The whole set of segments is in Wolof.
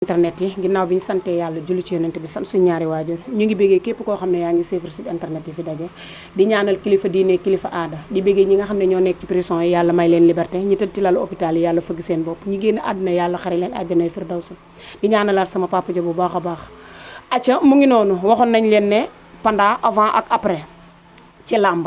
internet yi ginnaaw bi ñu sante yàlla julli ci yonent bi sant suñu ñaari waajur ñu ngi béggee képp koo xam ne yaa ngi suivre site internet yi fi daje di ñaanal kilifa diine kilifa aada di béggee ñi nga xam ne ñoo nekk ci prison yi yàlla may leen liberté ñi tëdd ci lalu hôpital yi yàlla fëgg seen bopp ñi génn àdduna yàlla xare leen àjjanay firdawsi di ñaanalaat sama papa ja bu baax a baax acca mu ngi noonu waxoon nañ leen ne pendant avant ak après ci làmb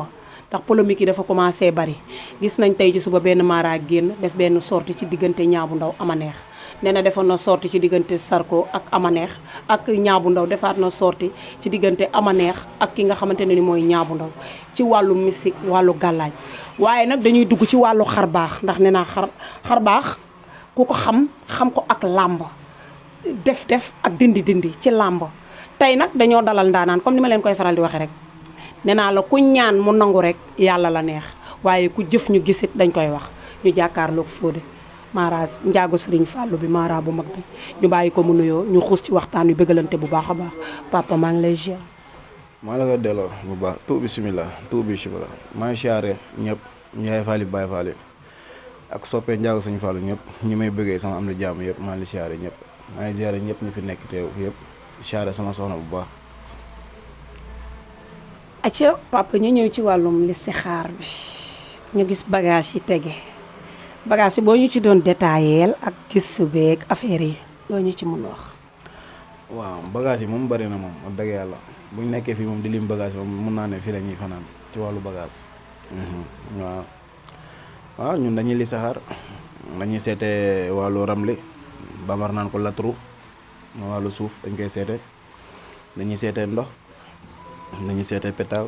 ndax polémique yi dafa commencé bari gis nañ tey ci suba benn mara génn def benn sortie ci diggante Niang Ndaw Ama Neex nee na defoon na sortie ci diggante Sarko ak Ama Neex ak Niang Ndaw defaat na sortie ci diggante Ama Neex ak ki nga xamante ne ni mooy Niang Ndaw ci wàllu mystique wàllu gàllaaj waaye nag dañuy dugg ci wàllu xar baax ndax nee naa xar baax ku ko xam ko ak làmb def ak dindi ci làmb tey nag dañoo dalal ndaanaan comme ni ma leen koy faral di waxee rek nee naa la ku ñaan mu nangu rek yàlla la neex waaye ku jëf ñu gisit dañ koy wax ñu jàkkaarloog Fodé Mara njaago Serigne Fallou bi Mara bu mag bi ñu bàyyi ko mu nuyoo ñu xuus ci waxtaan wi bëggalante bu baax a baax papa maa ngi lay ziar. maa la ko delloo bu baax tuub bisimilah maa ngi siyaare ñëpp Ndiaye Fall Baye Fall ak soppee njaago Serigne Fallou ñëpp ñu may bëggee sama am na jàmm yëpp maa ngi siyaare ñëpp maa ngi siyaare ñëpp ñu fi nekk teew yëpp siyaare sama soxna bu baax. acca papa ñu ñëw ci wàllum listixaar bi ñu gis bagage yi tege bagage yi boo ñu ci doon détaillé ak gis beeg affaire yi loo ñu ci mun wax. waaw bagage yi moom bari na moom wax dëgg yàlla bu ñu nekkee fii moom di lim bagage moom mun naa ne fii la ñuy fanaan ci wàllu bagage. waaw ñun dañuy listixaar dañuy seete wàllu ramli bamar naan ko latru wàllu suuf dañ koy seete dañuy seete ndox. nañu seetee pétaw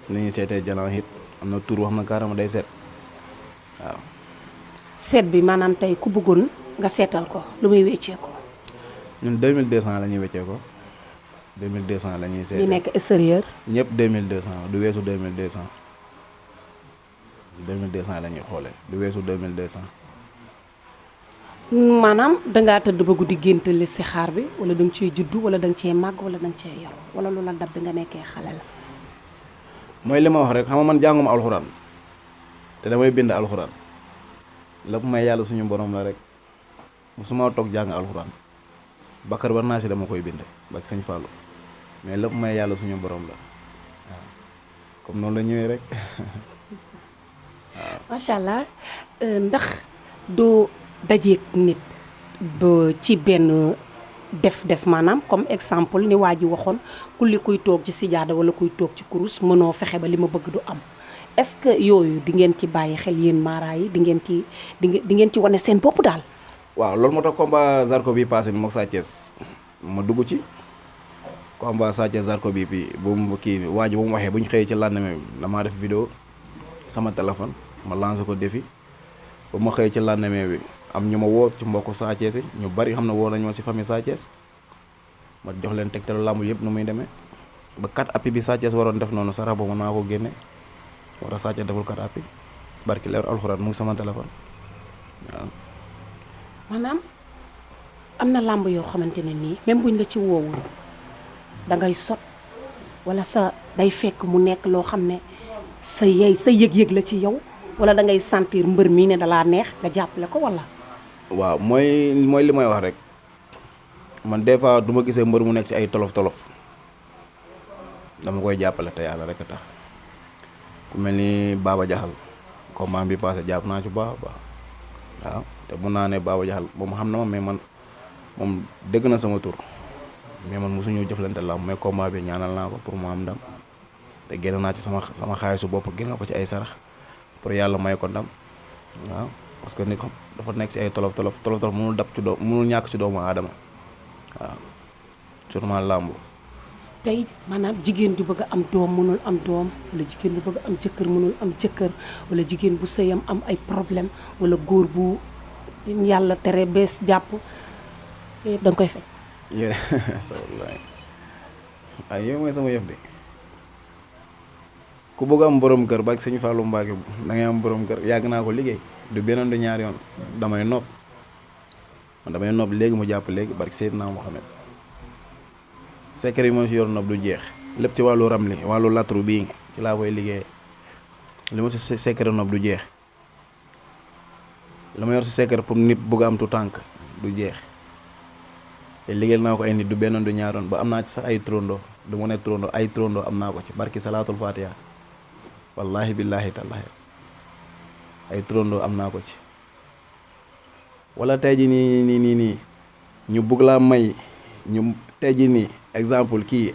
nañu seetee jalan hit am na tur wax na carrément day seet waaw. seet bi maanaam tey ku bëggoon nga seetal ko lu muy weccee ko. ñun 2200 la ñuy weccee ko 2200 la ñuy seetee. ñi nekk extérieur. ñëpp 2200 du weesu 2200 2200 la ñuy xoolee du weesu 2200. maanaam dangaa tëdd ba guddi gént listixaar bi wala danga cee juddu wala danga cee màgg wala danga cee yor wala lu la dab bi nga nekkee xale la. mooy li ma wax rek xam nga man jànguma alxuraan te damay bind alxuraan lépp may yàlla suñu borom la rek musuma toog jàng alxuraan Bakar ba naa si dama koy bind ba ak sëñ Fallou mais lépp may yàlla suñu borom la waaw comme noonu la ñëwee rek waaw. macha allah ndax doo dajeeg nit ba ci benn def maanaam comme exemple ni waa ji waxoon kulli kuy toog ci sijaada wala kuy toog ci kurus mënoo fexe ba li ma bëgg du am est-ce que yooyu di ngeen ci bàyyi xel yéen Mara yi di ngeen ci wane seen bopp daal. waaw loolu moo tax combat Zarko bi passé bi mook Sa Thiès ma dugg ci combat Sa Thiès Zarko bi bu mu kii waa ji bu mu waxee bu ñu xëyee ci lendemain bi damaa def vidéo sama téléphone ma lancé ko défi ba ma xëyee ci lendemain bi am ñu ma woo ci mbokku Sa Thiès yi ñu bari xam ne woo nañu ma si famille Sa Thiès ma jox leen tegtalu làmb yëpp nu muy demee ba 4 appuis bi Sa Thiès waroon def noonu sarax boobu naa ko génne war a Sa Thiès deful 4 appuis barki leer alxuraan mu ngi sama téléphone waaw. maanaam am na làmb yoo xamante ne nii même buñ la ci woowul da ngay sot wala sa day fekk mu nekk loo xam ne sa yëg-yëg la ci yow wala da ngay sentir mbër mii ne dalaa neex nga jàppale ko wala. waaw mooy li may wax rek man des fois du ma gisee mbër mu nekk ci ay tolof dama koy jàppale te yàlla rek a tax ku mel ni Baba Jaxal combat bi passé jàpp naa ci baax a baax waaw te mun naa ne Baba Jaxal moom xam na ma mais man moom dégg na sama tur mais man mosuñu jëflante la mais combat bi ñaanal naa ko pour mu am ndam te génn naa ci sama xaalisu bopp génn ko ci ay sarax pour yàlla may ko ndam waaw parce que nit xam dafa nekk ci ay tolof mënul dab ci mënul ñàkk ci doomu aadama waaw sûrement làmb. tey maanaam jigéen ju bëgg a am doom mënul am doom wala jigéen bu bëgg a am jëkkër mënul am jëkkër wala jigéen bu sëyam am ay problème wala góor bu yàlla tere bees jàpp da nga koy fekk. ay yow mooy sama yëf de ku bëgg am borom kër ba ak sëñ Fallou Mbacke da ngay am borom kër yàgg naa ko liggéey du benn du ñaari yoon damay nopp léegi mu jàpp léegi barke Seydina Mohamed secret yi moom si yor nopp du jeex lépp ci wàllu ramli wàllu latru bii ci laa koy liggéey li ma si secret nopp du jeex li ma yor si secret pour nit bëgg am tu tànk du jeex te liggéeyal naa ko ay nit du benn du ñaaroon ba am naa ci sax ay trondo du ma ne trondo ay trondo am naa ko ci barki salaatul fatiha wallahi billahi tallahi ay trondo am naa ko ci wala tey ji nii ñu bugg laa may ñu tey ji nii exemple kii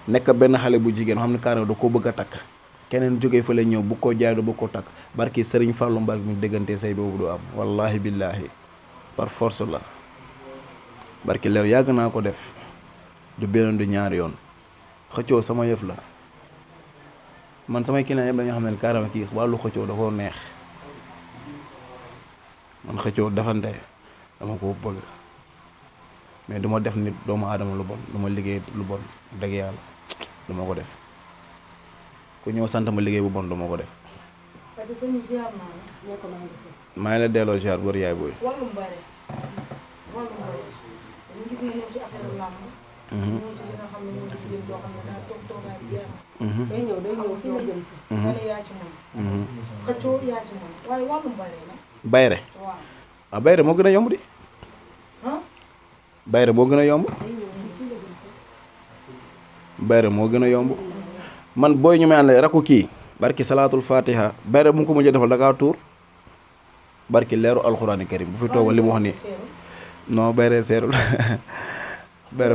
nekk benn xale bu jigéen xam ne kaana da koo bëgg a takk keneen jógee fa la ñëw bu ko jaay du bëgg ko takk barki Sëriñ Fàllu Mbaak mi déggante say boobu du am wallahi billahi par force la barki leer yàgg naa ko def du benn du ñaari yoon xëccoo sama yëf la man samay client yëpp dañoo xam ne carrément kii wàllu xëccoo da koo neex man xëccoo defante dama ko bëgg mais du ma def nit doomu aadama lu bon du ma liggéey lu bon dëgg yàlla du ma ko def ku ñëw sant ma liggéey bu bon du ma ko def. maa ngi la delloo ziar wër yaay booy. wàllum bare ñu gis nga ñëw ci affaire làmb. ñëw ci li nga xam ne ñoo ci jigéen boo xam ne daa toog toogaay bi jeex na. day ñëw fi nga jëm si. dana yaa ci moom. xëccoo yaa ci moom waaye wàllum bare la. bayre waaw. ah bayre moo gën a yomb di. bayre moo gën a yomb. bayre moo gën a yomb man booy ñu may ànd rakku kii barki salaatul fatiha bayre bu mu ko mujjee defal da kaa tuur barki leeru alxuraani karim bu fi toogal li mu wax nii non bayre seerul bayre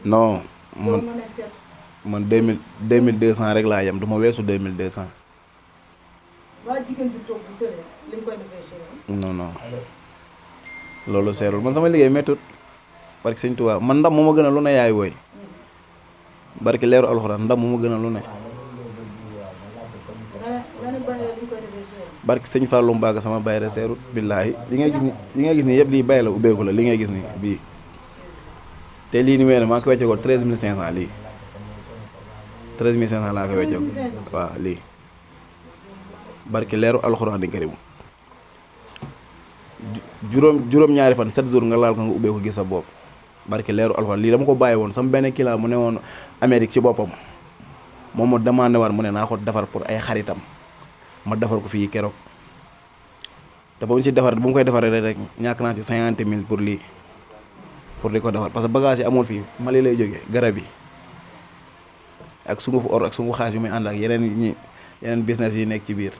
non man 2200 rek laa yem du ma weesu 2200 non non loolu seerul man sama liggéey méttut barki sëñ Tuubaa man ndam moo ma gën a lu ne yaay wooy barki leeru alxuraan ndam moo ma gën a lu ne barki sëñ Fallou Mbaga sama bayre seerut billaahi li ngay gis ni yëpp lii bay la ubbeeku la li ngay gis ni bii te lii ni wee ne maa ngi ko wecce ko 13500 lii 13500 laa ko wecce ko waaw lii barki leeru alxuraan di karimu juróom-ñaari fan 7 jours nga laal ko nga ubbeeku gis sa bopp barki leeru alxuraan lii dama ko bàyyi woon sama benn client mu ne woon Amérique ci boppam moom mu demandé waat mu ne naa ko defar pour ay xaritam ma defar ko fii keroog te ba mu ci defar bu mu koy defaree rek ñàkk naa ci 50 000 pour lii pour di ko defar parce que bagage yi amul fii Mali lay jógee garab yi ak sungufu or ak sungu xaalis yu muy ànd ak yeneen business yi nekk ci biir.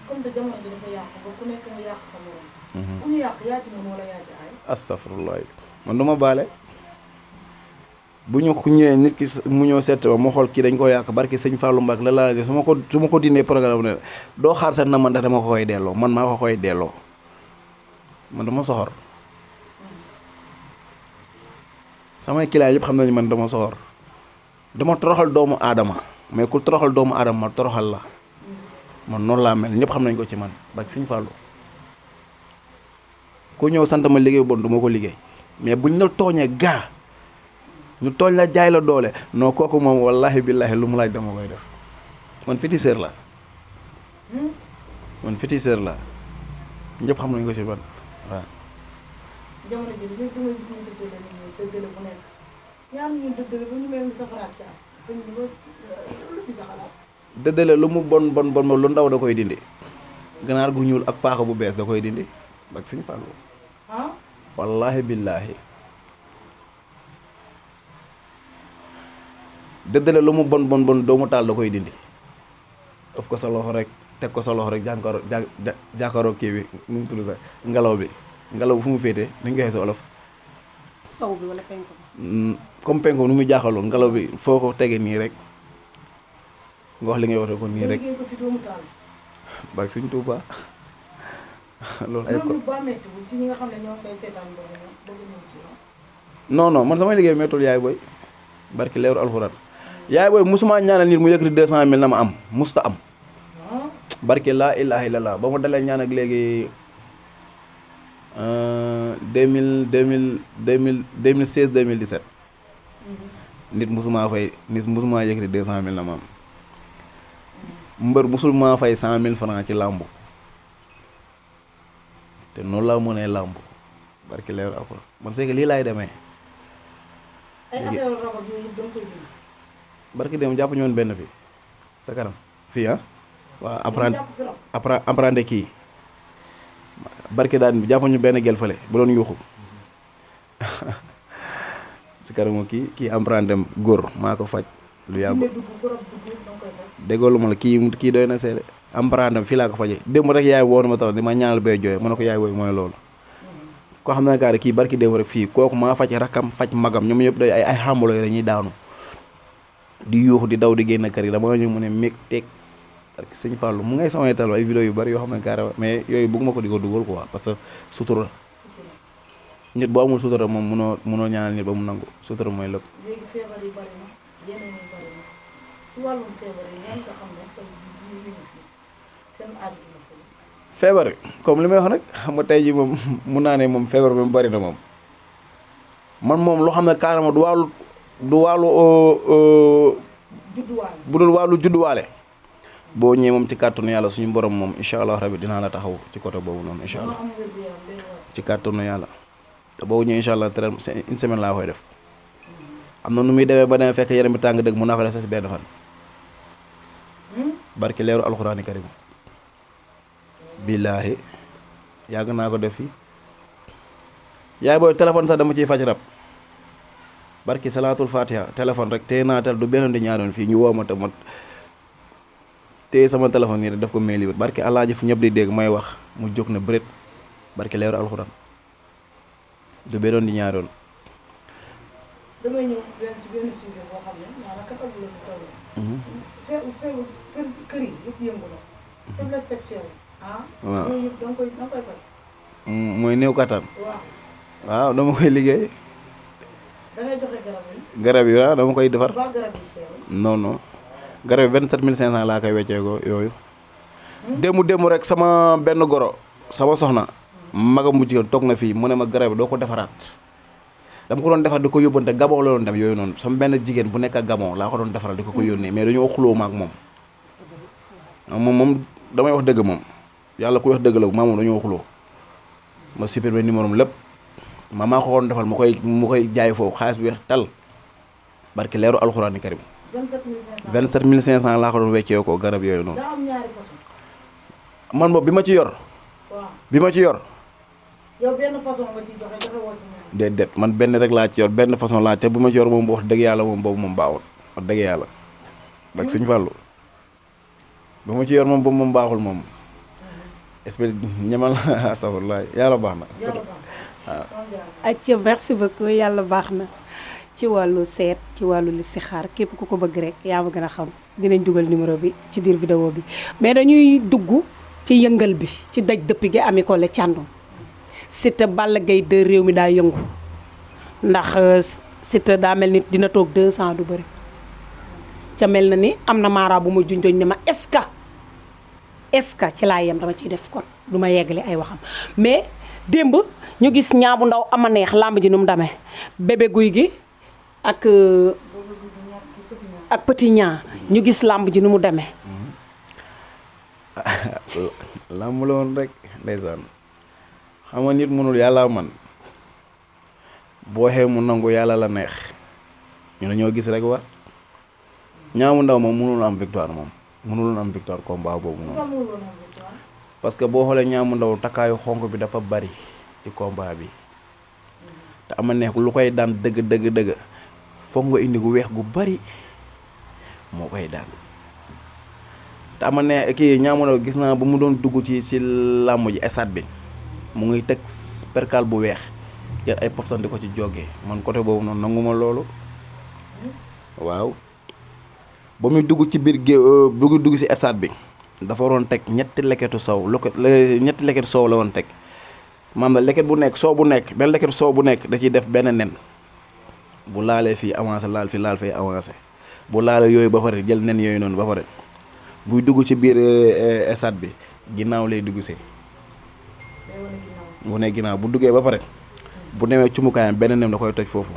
comme que jamono ji dafa yàqu ba ku nekk nga yàq sa morom. ku ñu yàq yaa ci mën wala yaa ci aay. astafurlah man du ma baale bu ñu ñëwee nit ki mu ñëw seet ma xool kii dañ ko yàq barki sëñ Fallou Mbacke la laa su ma ko dindee programme ne doo xaar sax na man ndax dama ko koy delloo man maa ko koy delloo man dama soxor samay client yëpp xam nañu man dama soxor dama toroxal doomu aadama mais ku toroxal doomu aadama ma toroxal la man noonu laa mel ñëpp xam nañ ko ci man barki sëñ Fallou ku ñëw sant ma liggéey bon du ma ko liggéey mais buñ la tooñee gaa ñu tooñ la jaay la doole non kooku moom wallahi billahi lu mu laaj dama koy def man féticheur la ñëpp xam nañu ko ci man waaw. jamono ji léegi damay gis ñu dëddale bu nekk ñaar ñu dëddale ba ñu mel ni safara ak caas sëñ bi lu ci sa xalaat. dëddale lu mu bon lu ndaw da koy dindi ganaar gu ñuul ak paaka bu bees da koy dindi ak Sëñ Fallu wallahi billahi dëddale lu mu bon doomu taal da koy dindi daf ko sa loxo rek teg ko sa loxo rek jàkkaaroo kii bi nu mu tudd sax ngelaw bi fu mu féetee dañ koy sa olof sow bi wala penku comme penku nu muy jaaxaloo ngelaw bi foo ko tege nii rek nga wax li ngay wax ko nii rek baag Sëñ Tuubaa loolu ay ko non man samay liggéey méttul yaay booy barki leeru alxuraan yaay booy musuma ñaanal nit mu yëkkati 200 000 na ma am musta am barki laa ilaaha illallah ba ma dalee ñaan ak léegi 2016 2017 nit musuma yëkkati 200 000 na ma am mbër musul maa fay 100 000 francs ci làmbu te noonu laa mënee làmb barki leeru alxuraan man c'est que lii laay demee. barki dem jàpp ñu woon benn fii sa kanam fii waaw apprendre kii barke daan jàpp ñu benn gel fale bu doon yuuxu si karamu kii emprunté am góor maa ko faj lu yàgg déggoo lu ma la kii doy na seede emprunté am fii laa ko faje démb rek yaay woon ma tax di ma ñaanal bay jooy ma ne ko yaay wooy mooy loolu koo xam ne kaa kii barki démb rek fii kooku maa faj rakam faj magam ñoom yëpp day ay xàmbaloo yi dañuy daanu di yuuxu di daw di génn kër yi dama ñu mu ne méeg teeg parce que sëñ Fallou mu ngay samay tal ay vidéo yu bari yoo xam ne carrément mais yooyu bëgguma ko di ko dugal quoi parce que sutura nit boo amul sutura moom munoo ñaanal nit ba mu nangu sutura mooy lépp. léegi feebar yi bari na yeneen yi bari na ci wàllum feebar yi ñaan nga xam ne tey ñu ngi fi seen àdduna fa feebar comme li may wax rek xam nga tey ji moom mun naa ne moom feebar bi mu bari na moom man moom loo xam ne carrément du wàllu judduwaale bu dul wàllu judduwaale boo ñëwee moom ci kàttanu yàlla suñu borom moom incha allah rabi dinaa la taxaw ci côté boobu noonu incha allah ci kàttanu yàlla te boobu ñëwee incha allah une semaine laa koy def am na nu muy demee ba demee fekk yaram bi tàng dëgg mun naa ko def si benn fan barki leeru alxuraani karim billaahi yàgg naa ko def fii yaay booy téléphone sax dama ciy faj rab barki salaatul fatiha téléphone rek téye naa tel du benn di ñaaroon fii ñu woo ma te ma téye sama téléphone nii rek def ko mail yi barki alaaji fu ñëpp di dégg may wax mu jóg na bëreet barki leeru alxuraan du benn di ñaaroon. damay ñëw ci benn sujet boo xam ne maanaam katam la ñu toll. feebu kër yi yëpp yëngu la. faiblesse sexuelle. waaw yooyu yëpp da nga koy faj. mooy néew kattan. waaw. waaw dama koy liggéey. da ngay joxe garab yi. garab yi waaw dama koy defar. ba garab yi seer. non non garab yi 27500 laa koy weccee ko yooyu. démb rek sama benn goro sama soxna. magam mu jigéen toog na fii mu ne ma garab yi doo ko defaraat. dama ko doon defar di ko yóbbante Gabon la doon dem yooyu noonu sama benn jigéen bu nekk ak Gabon laa ko doon defaral di ko yónnee mais dañoo xuloo ma ak moom. moom damay wax dëgg moom yàlla ku wax dëgg la maa moom dañoo xuloo ma supprimer numéro am lépp maa ko doon defal mu koy jaay foofu xaalis bi weex tal barki leeru alxuraani karim 27500 laa ko doon weccee ko garab yooyu noonu. daa am ñaari façon. man boobu bi ma ci yor. waaw bi ma ci yor. yow benn façon nga ciy joxe woo ci ñaar. déedéet man benn rek laa ci yor benn façon laa te bu ma ci yor moom wax dëgg yàlla moom boobu moom baaxul wax dëgg yàlla. ak sëñ Fallou bu ma ci yor moom boobu moom baaxul moom. espèce ñemal astafurlah yàlla baax na. waaw. acca merci beaucoup yàlla baax na ci wàllu seet ci wàllu listixaar képp ku ko bëgg rek yaa ma gën a xam dinañ dugal numéro bi ci biir vidéo bi mais dañuy dugg ci yëngal bi ci daj dëpp gi Ami Collé Thiandoum Siteu Balla Gaye 2 réew mi daa yëngu ndax Siteu daa mel ni dina toog 2 ans du bëri ca mel na ni am na maara bu ma junjoñ ne ma est-ce que ci laa yem dama ciy def kon du ma yeggale ay waxam mais démb ñu gis ñaabu ndaw ama neex làmb ji nu mu demee bébé guy gi ak petit ñaa ñu gis làmb ji nu mu demee. làmb la woon rek ndeysaan xam nga nit mënul yàlla man boo xee mu nangu yàlla la neex ñu ne ñoo gis rek wa ñaamu ndaw moom mënul am victoire moom mënul am victoire combat boobu noonu parce que boo xoolee ñaamu ndaw takkaayu xonk bi dafa bari ci combat bi te ama neex lu koy daan dëgg foog nga indi gu weex gu bari moo koy daan te ama neex kii ñaamu ndaw gis naa ba mu doon dugg ci làmb ji stade bi mu ngi teg percal bu weex jël ay poftan di ko ci jógee man côté boobu noonu nanguma loolu waaw ba muy dugg ci biir géew dugg ci stade bi dafa waroon teg ñetti leketu sow ñetti leketu sow la woon teg maanaam leket bu nekk soow bu nekk benn leketu soow bu nekk da ciy def benn nen bu laalee fii avancé laal fii laal fii avancé bu laalee yooyu ba pare jël nen yooyu noonu ba pare buy dugg ci biir stade bi ginnaaw lay dugg see mu ne ginnaaw bu duggee ba pare bu newee cumukaayam benn nem da koy toj foofu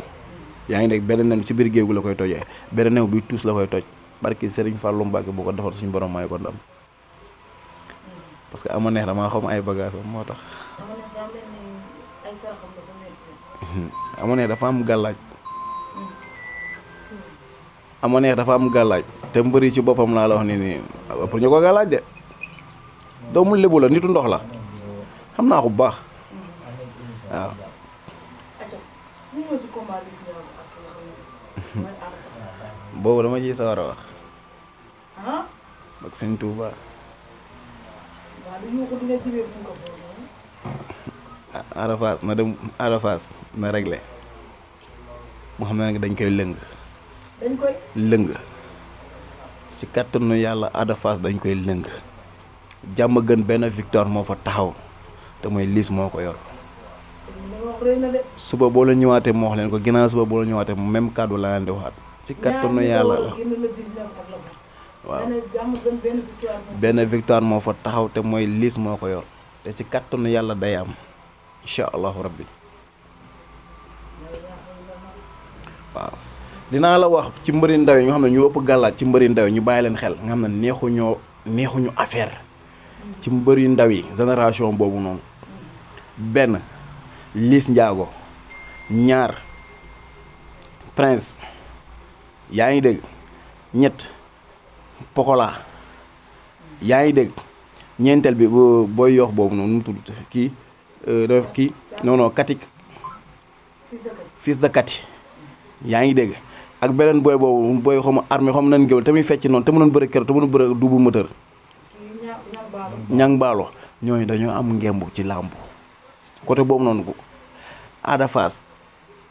yaa ngi dégg benn nem ci biir géew gi la koy tojee benn new bi tuus la koy toj barki Serigne Fallou Mbacke bu ko defar suñu borom may ko ndam parce que ama neex damaa xam ay bagage am moo tax ama neex dafa am gàllaaj ama neex dafa am gàllaaj te mbëri ci boppam laa la wax ni nii pour ñu ko gàllaaj de doomu lébu la nitu ndox la xam naa ko bu baax waaw. acca ñu ñëw ci combat Liss Ndiago ak nga xam ne mooy Ada Fass. boobu dama ciy sawar a wax ah. ak Sëñ Tuuba. waaw du ñu ko dina jibee fu ñu ko foofu. Ada Fass na dem Ada Fass na réglé mu xam ne nag dañ koy lëng dañ koy. lëng ci kattanu yàlla Ada Fass dañ koy lëng jàmm gën benn victoire moo fa taxaw te mooy Liss moo ko yor. li nga wax rëy na de. suba boo la ñëwaatee moo wax leen ko ginnaaw suba boo la ñëwaatee même kàddu laa leen di waxaat ci kattanu yàlla la waaw benn victoire moo fa taxaw te mooy Liss moo ko yor te ci kattanu yàlla day am incha allahu rabbi waaw. dinaa la wax ci mbëri ndaw yi nga xam ne ñu ëpp gàllaat ci mbëri ndaw yi ñu bàyyi leen xel nga xam ne neexuñu affaire ci mbëri ndaw yi génération boobu noonu benn Liss Ndiago ñaar Prince yaa ngi dégg ñett Pokola yaa ngi dégg ñeenteel bi booy yoox boobu noonu nu mu tudd kii non Kati fils de Kati yaa ngi dégg ak beneen booy boobu booy xaw ma armée xaw ma nan géwél te muy fecc noonu te mu doon bëre kër te mu doon bëre double moteur ñang baalo ñooñu dañoo am ngemb ci làmb côté boobu noonu ko Ada Fass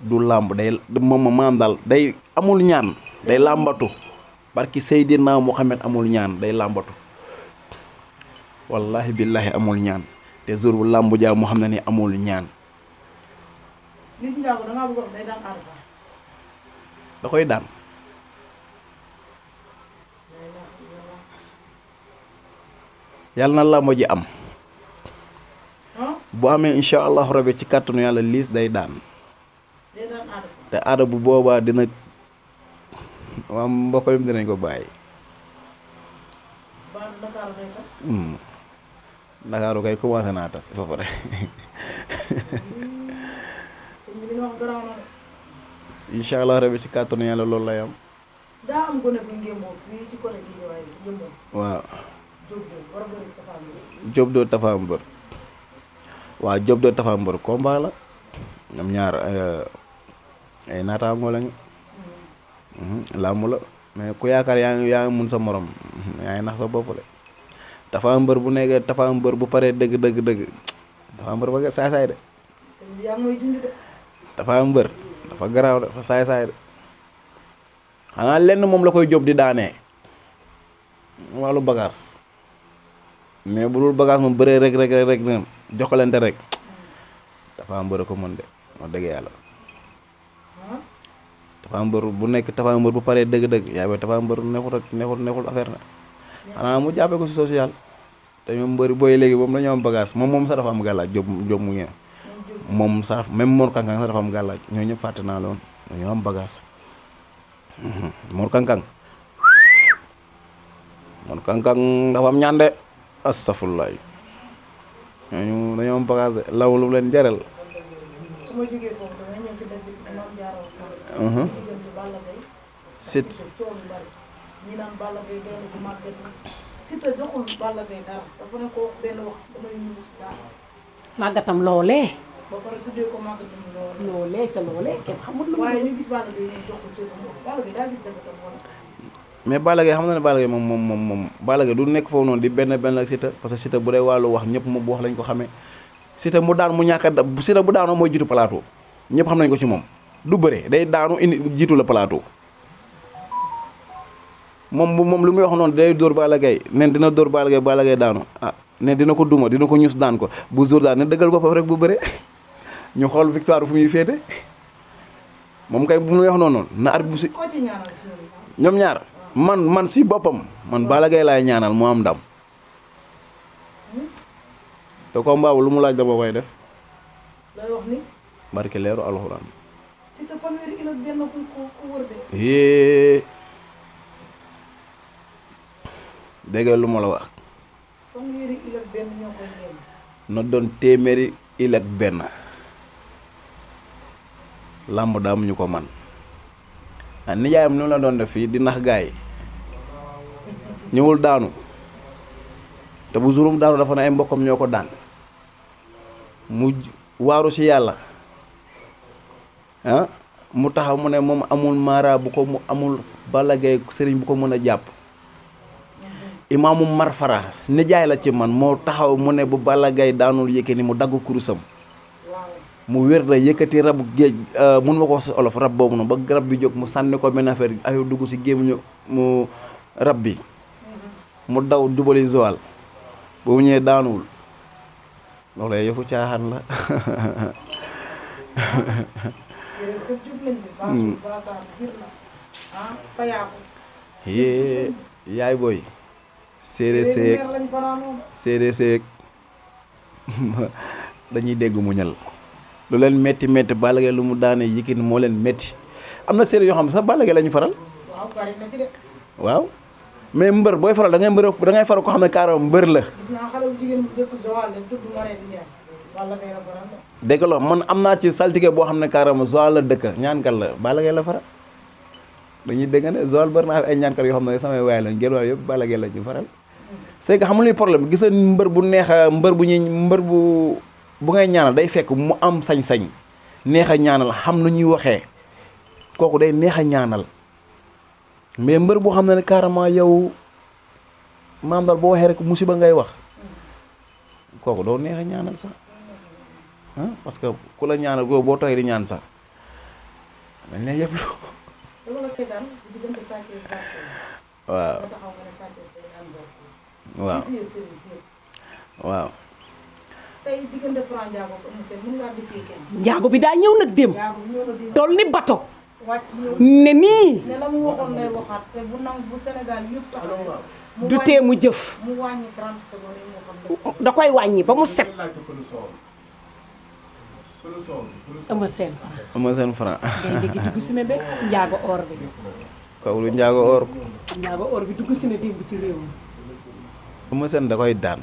du làmb day moom maam daal day amul ñaan day làmbatu barki Seydina Muhammad amul ñaan day làmbatu wallahi billahi amul ñaan te jour bu làmb jaa mu xam ne ni amul ñaan. Liss Ndiago da ngaa bëgg wax day daan Ada Fass. da koy daan. yàlla na làmb ji am. bu amee incha allahu rabi ci kàttanu yàlla Liss day daan. day daan Ada. te Ada bu boobaa dina waa mbokkam dinañ ko bàyyi. ba Dakar day tas. Dakar kay commencé naa tas ba pare. sëñ bi li nga wax garaaw na de. incha allah rabi ci kàttanu yàlla loolu lay am. daa am gone bu ngémboo fii ci côté gi waaye ngémboo. waaw. Diop de war a bëri Tapha Mbeur. Diop de Tapha Mbeur. waaw Diop de Tapha Mbeur combat la. ñoom ñaar ay naataangoo lañu. làmb la mais ku yaakaar yaa ngi mun sa morom yaa ngi nax sa bopp de. Tapha Mbeur bu nekkee Tapha Mbeur bu paree dëgg Tapha Mbeur ba nga saay-saay de. sëñ bi yaa ngi may dund de. Tapha Mbeur dafa garaaw de dafa saay-saay de. xanaa lenn moom la koy Diop di daanee wàllu bagage mais bu dul bagage moom bëree rek na joxalante rek Tapha Mbeur ko mën de wax dëgg yàlla. Tapha Mbeur bu nekk Tapha Mbeur bu paree dëgg yaa ngi Tapha Mbeur neexul affaire na xanaa mu jàppee ko si social te ñoom mbëri booy léegi moom dañoo am bagage moom sax dafa am gàllaaj Diop mu ngi moom sax même Mor Kankang sax dafa am gàllaaj ñoo ñëpp fàtte naa loon dañoo am bagage. Mor Kankang dafa am ñaan de astafurlaay ñooñu dañoo am bagage de law lu leen jaral. su ma jógee foofu damay ñëw ci dëkk bi Mame Diarra Sall. diggante Balla Gaye. Siteu coow lu bari ñi naan Balla Gaye gaynde bu màgget la Siteu joxul Balla Gaye dara dafa ne ko benn wax damay ñëw si dara. màggatam loolee. ba pare tuddee ko màggatam loolee kenn xamul lu waaye ñu gis Balla Gaye ñu jox ko cër Balla Gaye daa gis dëgg tam wala. mais Balla Gaye xam na ne Balla Gaye moom Balla Gaye du nekk foofu noonu di benn ak Siteu parce que Siteu bu dee wàllu wax ñëpp moom bu wax lañ ko xamee Siteu mu daan mu ñàkk a Siteu bu daanoo mooy jiitu plateau ñëpp xam nañ ko ci moom du bëre day daanu indi jiitu la plateau moom lu muy wax noonu day dóor Balla Gaye nen dina dóor Balla Gaye daanu ah ne dina ko duma dina ko ñus daan ko bu jour daan ne dëggal boppam rek bu bëre ñu xool victoire fu muy féete moom kay bu muy wax noonu na ar bu si koo ci ñaanal ci ñoom ñaar man si boppam man Balla Gaye laay ñaanal mu am ndam te combat lu mu laaj dama koy def lay wax ni barke leeru alxuraan Siteu fanweeri kilo benn ku wër de. dégg lu ma la wax fanweeri kilo benn ñoo koy génn. na doon téeméeri il ak benn làmb daa am ñu ko man ah nijaayam ni la doon def fii di nax gaay ñëwul daanu te bu juróom daanu dafa ne ay mbokkam ñoo ko daan mu waaru ci yàlla ah mu taxaw mu ne moom amul mara bu ko mu amul Balla Gaye sëriñ bu ko mën a jàpp imaamu Marfara nijaay la ci man moo taxaw mu ne bu Balla Gaye daanul Yékini mu dagg kurusam mu wér da yëkkati rabu géej mun ma ko wax si olof rab boobu noonu ba rab bi jóg mu sànni ko benn affaire ay dugg si gémmiñu mu rab bi mu daw dubali Joal boobu ñëwee daanuwul loolu yëfu caaxaan la yee yaay booy séeré seeg dañuy dégg mu ñal lu leen métti métti Balla Gaye lu mu daane Yékini moo leen métti am na séeréer yoo xam ne sax Balla Gaye la ñu faral waaw mais mbër booy faral da ngay faral ko xam ne carrément mbër la. gis naa xale bu jigéen bu dëkk Joal la tudd Marème Ndiaye Balla Gaye la faral de. dégg nga man am naa ci saltige boo xam ne carrément Joal la dëkk ñaankat la Balla Gaye la faral dañuy dégg ne Joal bari naa ay ñaankat yoo xam ne samay waay lañ gën yëpp Balla Gaye la ñu faral. c'est que xamul ni problème gis nga mbër bu neex mbër bu ngay ñaanal day fekk mu am sañ-sañ neex a ñaanal xam nu ñuy waxee kooku day neex a ñaanal. mais mbër boo xam ne carrément yow maam daal boo waxee rek musiba ngay wax kooku doo neex a ñaanal sax ah parce que ku la ñaanal boo toogee di ñaan sax dañ lay yëpp. waaw waaw waaw. tey diggante Franc Ndiago ak Eumeu Sène mën ngaa defee kenn. Ndiago bi daa ñëw nag dem. toll ni bato. ne nii. ne la mu waxoon lay waxaat te bu nangu bu Sénégal yëpp taxaw. du tee mu jëf. mu wàññi 30 secondes yi moo xam ne. da koy wàññi ba mu set. Eumeu Sène Franc. Eumeu Sène Franc. day dégg dugg si ne de Ndiago or bi. kaw lu Ndiago or. Ndiago or bi dugg si ne démb ci réew mi. Eumeu Sène da koy daan.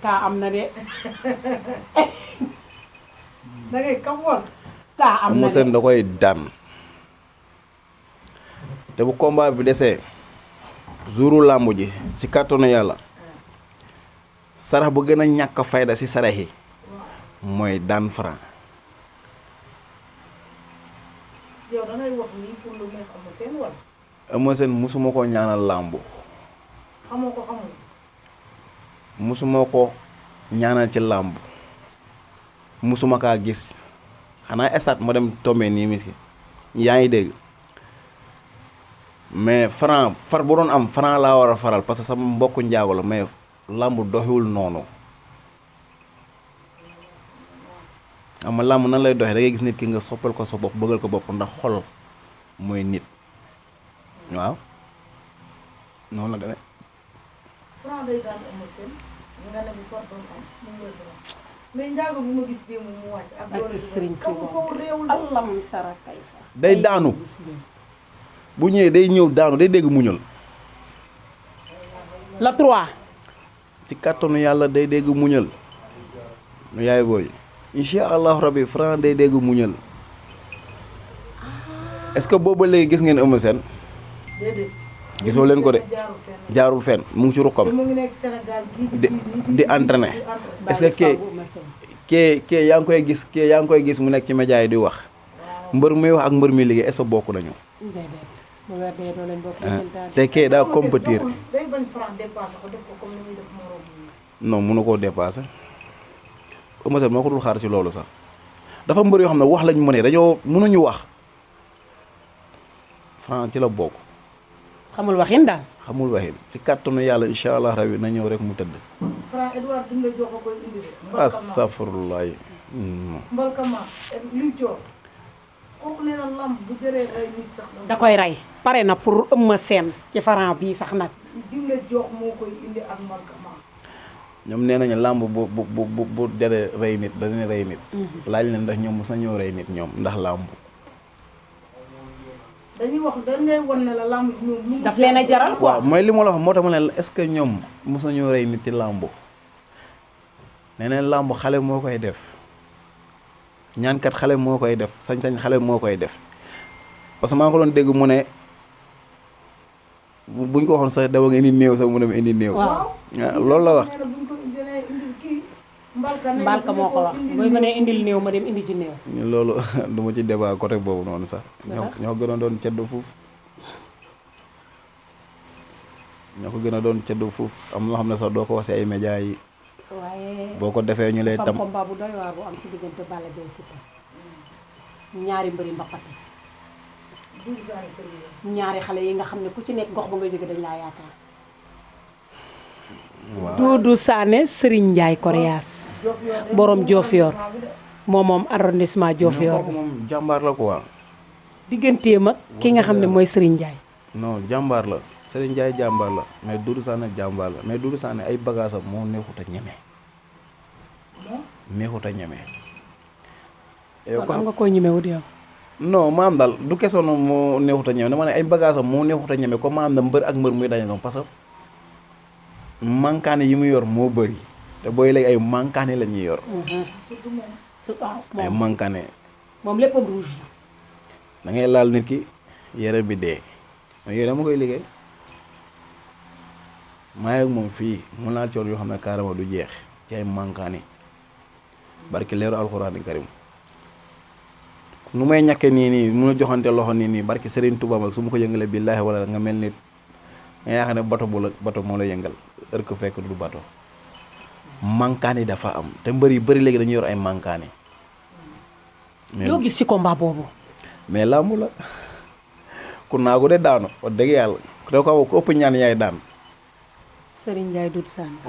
kaa am na de. da ngay kam woon. kaa am na Eumeu Sène da koy daan te bu combat bi desee jouru làmb ji ci kàttanu yàlla sarax bu gën a ñàkk fayda ci sarax yi mooy daan Franc. yow da ngay wax nii pour lu neex Eumeu Sène wala. Eumeu Sène musuma ko ñaanal làmb. xamoo ko xamul. musuma ko ñaanal ci làmb musuma kaa gis xanaa estat ma dem tombé nii miski yaa ngi dégg mais Franc far bu doon am Franc laa war a faral parce que sama mbokku njaago la mais làmb doxiwul noonu ama làmb nan lay doxee da ngay gis nit ki nga soppal ko sa bopp bëggal ko bopp ndax xol mooy nit waaw noonu la demee. Franc day daan Eumeu Sène nga ne bu far doon am mu ngi lay mais Ndiago bi ma gis démb mu wàcc ak doole Serigne kaw foofu réewul allam tara kay fa day daanu bu ñëwee day ñëw daanu day dégg muñal la 3 ci kàttanu yàlla day dégg muñal nu yaay booy incha allahu rabbi Franc day dégg muñal est-ce que booba léegi gis ngeen Eumeu Sène déedéet gisoo leen ko de jaarul fenn mu ngi ci rukkam mu ngi nekk Sénégal di entraîné est-ce que kee yaa ngi koy gis mu nekk ci média yi di wax mbër muy wax ak mbër mi liggéey est-ce que bokk nañu te kee daa compétir day bañ Franc dépassé ko def ko comme ni muy def morom non mënu koo dépassé Eumeu Sène moo ko dul xaar ci loolu sax dafa mbër yoo xam ne wax lañ mënee dañoo mënuñu wax Franc ci la bokk xamul waxin daal. xamul waxin ci kàttanu yàlla incha allah rabi na ñëw rek mu tëdd. Franc Edouard Doumé jox ko koy indi de. astafurlah. mbalkama liw coor kooku nee na lamb bu jëree rey nit sax. da koy rey pare na pour Eumeu Sène ci Franc bii sax nag. Doumé jox moo koy indi ak mbalkama. ñoom nee nañu lamb bu jëree rey nit dañuy rey nit. laaj leen ndax ñoom mos na ñëw rey nit ñoom ndax lamb. dañuy wax dañ lay wan ne la lamb ji ñoom. daf leen a jaral quoi. waaw mooy li ma la wax moo tax ma ne est-ce que ñoom mos nañoo rey nit ci lamb. nee neen lamb xale moo koy def ñaankat xale moo koy def sañ-sañ xale moo koy def parce que maa ngi ko doon dégg mu ne buñ ko waxoon sax dama nga indi néew sax mu dem indi néew. waaw loolu la wax. Mbalka moo ko wax booy ma ne indil néew ma dem indi ci néew. loolu du ma ci débat côté boobu noonu sax. ñoo gën a doon ceddu fuuf. ñoo ko gën a doon ceddu fuuf am na xam ne sax doo ko wax si ay médias yi. waaye boo ko defee ñu lay tam combat bu doy waar bu am ci diggante Balla Gaye Siteu ñaari mbëri mbapat ñaari xale yi nga xam ne ku ci nekk gox ba nga jóge dañ laa yaakaar. waaw Doudou Sané Serigne Ndiaye Koréas borom Diofior moom arrondissement Diofior bi moom jàmbaar la quoi. digganteem ak ki nga xam ne mooy Serigne Ndiaye. non jàmbaar la Serigne Ndiaye jàmbaar la mais Doudou Sané jàmbaar la mais Doudou Sané ay bagaasam moo neexut a ñeme. neexut a ñeme. kon am nga koo ñemewut yow. non maam daal du kesoon moo neexut a ñeme dama ne ay bagaasam moo neexut a ñeme comme maam na mbër ak mbër muy daje noonu parce que mankaane yi mu yor moo bëri te booy léegi ay mankaane la ñuy yor. ay mankaane. moom léppam rouge da ngay laal nit ki yaram bi dee mais yooyu dama koy liggéey maa ak moom fii mun naa coor yoo xam ne carrément du jeex ci ay mankaane barki leeru alxuraani karim nu may ñàkke nii mun a joxante loxo nii barki Serigne Touba ak su ma ko yëngalee billaahi wala nga mel nit nga yaakaar ne bato moo la yëngal heure que fekk du bato mankaane dafa am te mbër yi bëri léegi dañuy yor ay mankaane. loo gis ci combat boobu. mais làmb la ku naagu de daanu wax dëgg yàlla da ko ku ëpp ñaan yaay daan. Serigne Ndiaye Doudou Sané.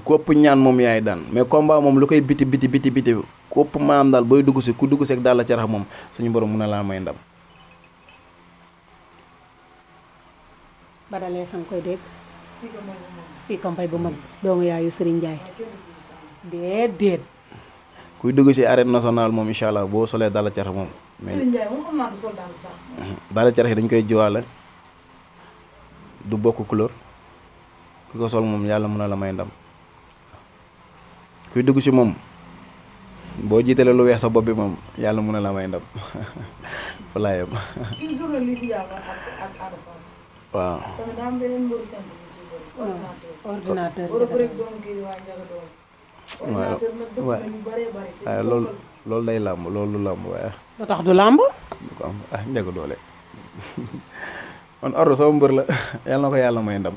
ku ëpp ñaan moom yaay daan mais combat moom lu koy biti ku ëpp maam daal booy dugg si ku dugg si ak daal la carax moom suñu borom mun na laa may ndam. Badalee sang koy dégg. si kompay bu mag doomu yaayu Serigne Ndiaye. déedéet. kuy dugg si arène nationale moom incha allah boo solee daal la carax moom. mais Serigne Ndiaye moom xam naa du sol daal carax. daal la carax yi dañ koy jiwaale du bokk couleur ku ko sol moom yàlla mën na la may ndam kuy dugg si moom boo jiitalee lu weex sa bopp bi moom yàlla mën na la may ndam fa laa yem. kii journaliste Yaba ak Ada Fass. waaw. tamit daa am beneen mbëri simple bu ciy bëri. ordinateur wala bëri doom kii waa Ndiaga doom. ordinateur nag dëgg nañu bëree bëri. waaye loolu day làmb loolu làmb waaye. lu tax du làmb. du ko am Ndiaga doole man Ordo sama mbër la yàlla na ko yàlla may ndam.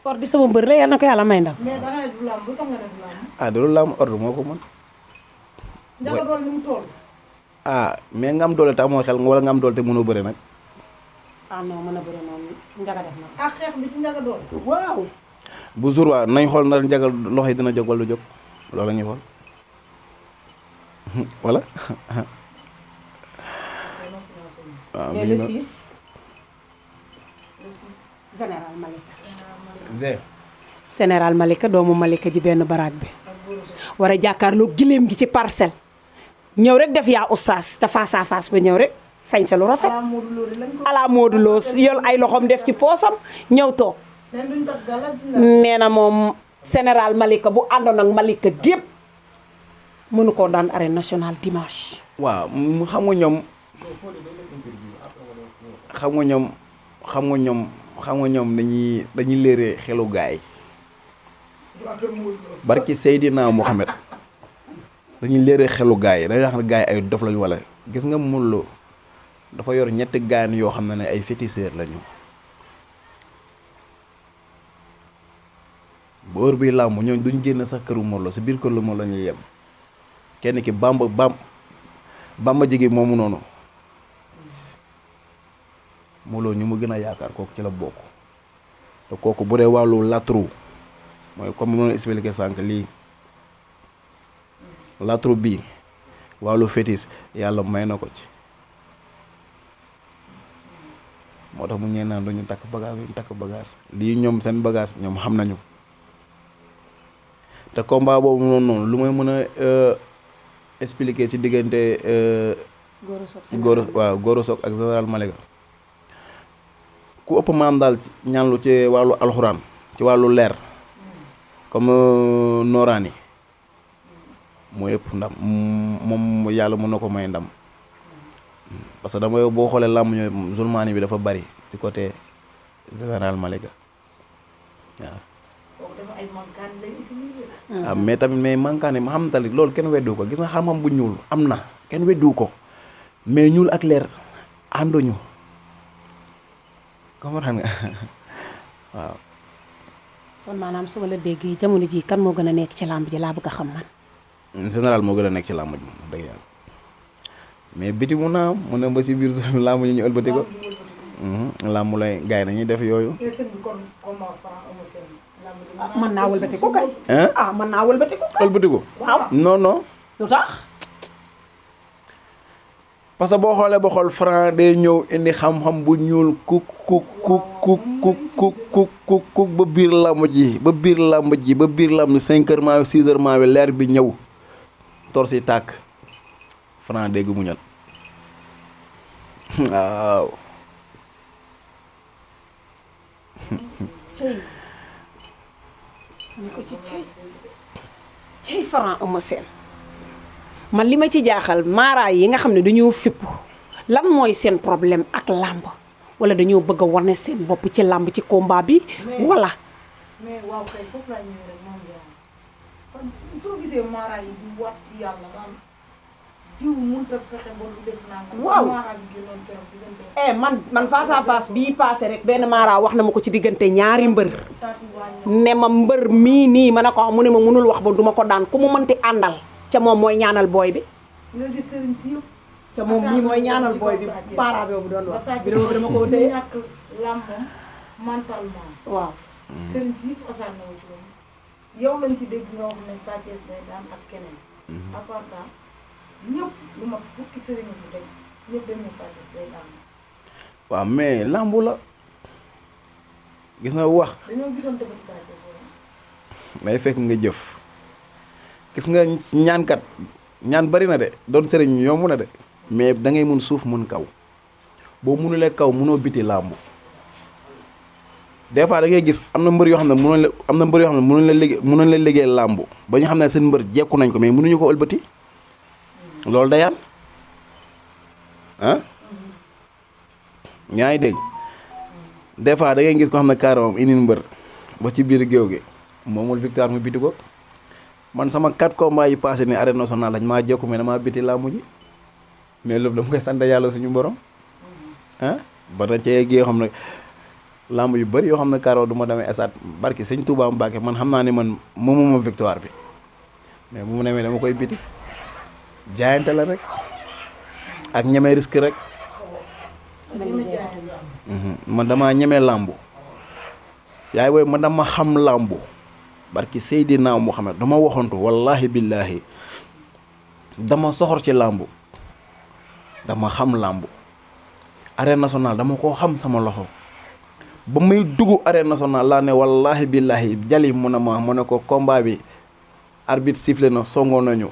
Ordo sama mbër la yàlla na ko yàlla may ndam. mais da nga ne du làmb lu tax nga ne du làmb. ah du làmb Ordo moo ko mën. Ndiaga doole ni mu toll. mais nga am doole te amoo xel wala nga am doole te mënoo bëre nag. non mën a bëre noonu Ndiaga def na ko. ak xeex bi ci Ndiaga doole. waaw. bu jour waa nañ xool ndax Ndiaga loxo yi dina jóg wala du jóg loolu la ñuy xool wala. waaw mais le 6 général Malika. général Malika doomu Malika ji benn baraag bi. war a jàkkaarloo gileem gi ci parcelle. ñëw rek def yaa oustaz te face à face ba ñëw rek sañse lu rafet. ala Modou Lo yol ay loxoom def ci poosam ñëw toog. nee na moom général Malika bu àndoon ak Malika gépp mënu koo daan arène nationale dimanche. waaw xam nga ñoom dañuy léere xelu gaay barki Seydina Mohamed dañuy léere xelu gaay dañuy wax ne gaay ay dof lañu wala gis nga Modou Lo dafa yor ñetti gaan yoo xam ne ay féticheur lañu boor bi làmb ñooñu duñ génn sax këru Modou Lo si biir kër la moom la ñuy yem kenn ki Bamba jigi moomu noonu Modou Lo ñu mu gën a yaakaar kooku ci la bokk te kooku bu dee wàllu latru mooy comme ma expliqué sànq lii latru bii wàllu fétiche yàlla may na ko ci moo tax mu ñee naan duñu takk bagage lii ñoom seen bagage ñoom xam nañu te combat boobu noonu lu may mën a expliquer ci diggante Gora Sock ak général Malika ku ëpp maam daal ñaanlu ci wàllu alxuraan ci wàllu leer comme nooraani mooy ëpp ndam moom yàlla mën na ko may ndam parce que dama boo xoolee làmb ñooy musulmaani bi dafa bari ci côté général Malika waaw. kooku dafa ay mankaan lay utiliser. ah mais tamit mais mankaane ma xam tamit loolu kenn weddu ko gis nga xam-xam bu ñuul am na kenn weddu ko mais ñuul ak leer ànduñu comprendre nga waaw. kon maanaam su ma la déggee jamono ji kan moo gën a nekk ci làmb ji laa bëgg a xam man. général moo gën a nekk ci làmb ji moom dëgg yàlla mais biti mu naa mu ne ba ci biir làmb ji ñu ëlbati ko. làmb lay gars yi nañuy def yooyu. mën naa wëlbati ko kay. mën naa wëlbati ko kay. ëlbati ko. waaw non non. lu tax. parce que boo xoolee ba xool Franc day ñëw indi xam-xam bu ñuul kuk ba biir làmb ji ba biir làmb 5 heures maa 6 heures maa leer bi ñëw tor si tàkk Franc dégg muñal waaw. ni ko ci cey Franc Eumeu Sène man li ma ci jaaxal maaraay yi nga xam ne dañoo fipp lan mooy seen problème ak làmb wala dañoo bëgg a wane seen bopp ci làmb ci combat bi wala. mais waaw kay foofu laa ñëw rek moom yaa kon soo gisee maaraay yi di waat ci yàlla daan jiw mënut a fexe ba lu def naa. waaw maaraay bi gënoon keroog diggante. man face à face bii passé rek benn maara wax na ma ko ci diggante ñaari mbër. ne ma mbër mii nii ma ne ko mu ne ma mënul wax ba duma ko daan ku mu mënti àndal. ca moom mooy ñaanal booy bi. nga gis sëriñ si yëpp. ca moom mii mooy ñaanal booy bi para boobu doon wax. bi dama ko téye ñàkk làmbam mentalement. waaw. sëriñ si yëpp osaan na ci loolu. yow lañ ci dégg nga wax ne Sa Thiès day daan ak keneen. à part ça ñëpp lu mat fukki sëriñ bu teg ñëpp dañ ne Sa Thiès day daan. waaw mais làmbu la gis nga wax. dañoo gisoon defati Sa Thiès wala. day fekk nga jëf. gis nga ñaankat ñaan bari na de doon sëriñ yomb na de mais da ngay mun suuf mun kaw boo munulee kaw munoo biti làmb des fois da ngay gis am na mbër yoo xam ne mënuñ la liggéey làmb ba ñu xam ne seen mbër jekku nañ ko mais mënuñu ko ëlbati loolu day am ah ñaa ngi dégg des fois da ngay gis ko xam ne carrément indi mbër ba ci biir géew gi moomul victoire mu biti ko man sama 4 combats yi passé ni arène nationale lañ maa jekku mais damaa biti laa mujj mais loolu dama koy sant yàlla suñu borom ba na cee gi yoo xam ne lamb yu bëri yoo xam ne karo du ma demee esat barki sëñ Touba Mbacke man xam naa ni man moomuma victoire bi mais bu mu demee dama koy biti jaayante la rek ak ñeme risque rek man dama ñeme lambu yaay booy man dama xam lambu barki Seydina Muhammad dama waxantu wallahi billahi dama soxor ci làmbu dama xam làmbu arène nationale dama koo xam sama loxo ba muy dugg arène nationale laa ne wallahi billahi jali mu ne ko combat bi arbitre sifflé na songoon nañu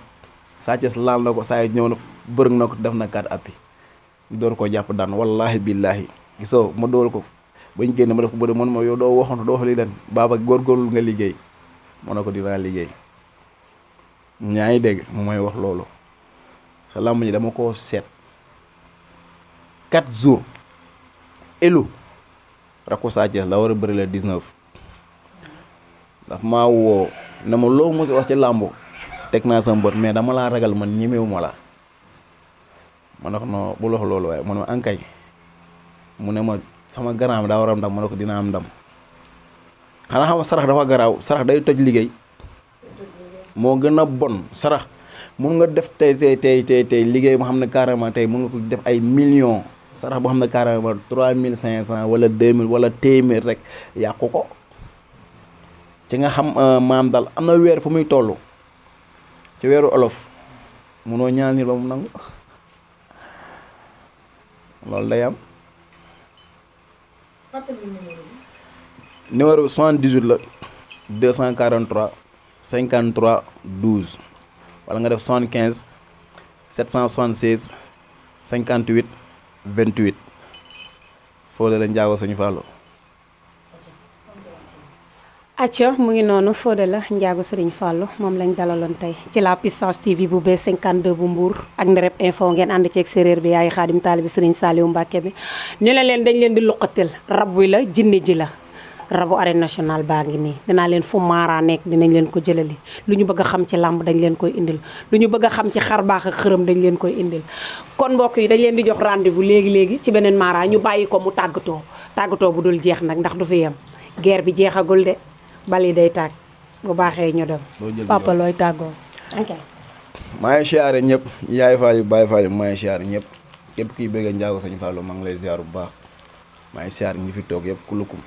Sa Thiès laal na ko saa yi ñëw na bërëg na ko def na 4 appi door ko jàpp daan wallahi billahi gisoo ma dool ko bañ génn ma def ko bëri man ma yow doo waxantu doo wax li den baaba góorgóorlu nga liggéey moo ne ko dinaa liggéey ñaa ngi dégg mu may wax loolu sa làmb ji dama koo seet 4 jours elu rakku Sa Thiès la war a bëri la 19 daf maa woo ne ma loo mos wax ci làmb teg naa sama bët mais dama laa ragal man ñemewu ma la ma ne ko non bul wax loolu waaye mu ne ma ankay mu ne ma sama garaam daa war a am ndam ma ne ko dina am ndam xanaa xam sarax dafa garaaw sarax day toj liggéey moo gën a bon sarax mun nga def tey liggéey boo xam ne carrément tey mun nga ko def ay millions sarax boo xam ne carrément 3500 wala 2000 wala téeméer rek yàqu ko ci nga xam maam daal am na weer fu muy toll ci weeru olof munoo ñaan nit ba mu nangu loolu day am. numéro bi 78 la 243 53 12 wala nga def 75 776 58 28 Fodé la Ndiago Sëñ Fallou. acca mu ngi noonu Fodé la Ndiago Sëriñ Fallou moom lañ dalaloon tey ci la puissance TV bu B52 bu Mbour ak Ndereb info ngeen ànd ceeg séréer bi yaay Xaadim taalibi Sëriñ Saliou Mbàkke bi ñu ne leen dañ leen di luqatel rab wi la jinne ji la rabu arène nationale baa ngi nii dinaa leen fu Mara nekk dinañ leen ko jëlali lu ñu bëgg a xam ci làmb dañ leen koy indil lu ñu bëgg a xam ci xar baax ak xërëm dañ leen koy indil kon mbokk yi dañ leen di jox rendez-vous léegi ci beneen Mara ñu bàyyi ko mu tàggatoo bu dul jeex nag ndax du fi yem guerre bi jeexagul de bali day tàgg bu baaxee ñu dem papa looy tàggoo ok maa ngi siyaare ñëpp yaay faal yi baay faal yi maa ngi siyaare ñëpp képp kiy bëgg njaago sëñ Fallou maa ngi lay ziar bu baax maa ngi siyaare ñi fi toog yëpp kulukum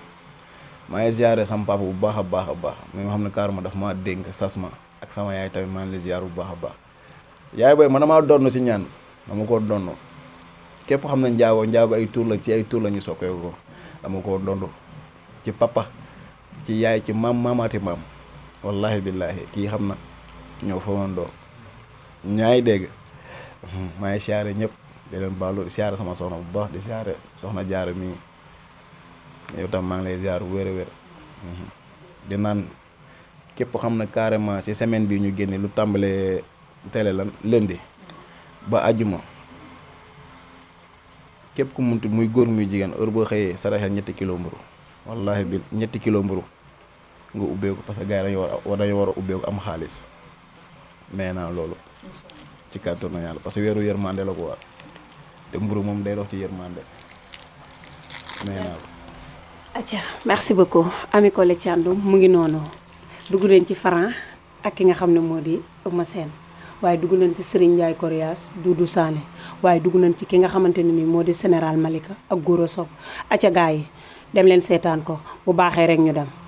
maa ngi siyaare sama papa bu baax a baax mi nga xam ne carrément daf maa dénk sas ma ak sama yaay tamit maa ngi lay ziar bu baax a baax yaay booy man damaa donn si ñaan dama koo donn képp xam ne njaago ay tur la ci ay tur la ñu sokkee ko dama koo donn ci papa ci yaay ci maamaati maam wallahi billahi kii xam na ñëw fa woon doo ñaay dégg maa ngi siyaare ñëpp di leen baalu di siyaare sama soxna bu baax di siyaare soxna jaara mii yow tam maa ngi lay ziar wér a wér di naan képp xam na carrément ci semaine bi ñu génne lu tàmbalee télé lan lundi ba àjjuma képp ku munti muy góor muy jigéen heure boo xëyee saraxel 2 kilo mburu wallahi bi 2 kilo mburu nga ubbeeku parce que gars yi dañu war a ubbeeku am xaalis nee naa loolu ci kàttanu yàlla parce que weeru yërmande la ko war te mburu moom day dox ci yërmande nee naa ko. acca merci beaucoup Ami Collé Thiandoum mu ngi noonu dugg nañ ci Franc ak ki nga xam ne moo di Eumeu Sène waaye dugg nañ ci Serigne Ndiaye Coriace Doudou Sané waaye dugg nañ ci ki nga xamante ne nii moo di Général Malika ak Goro Sock acca gars yi dem leen seetaan ko bu baaxee rek ñu dem.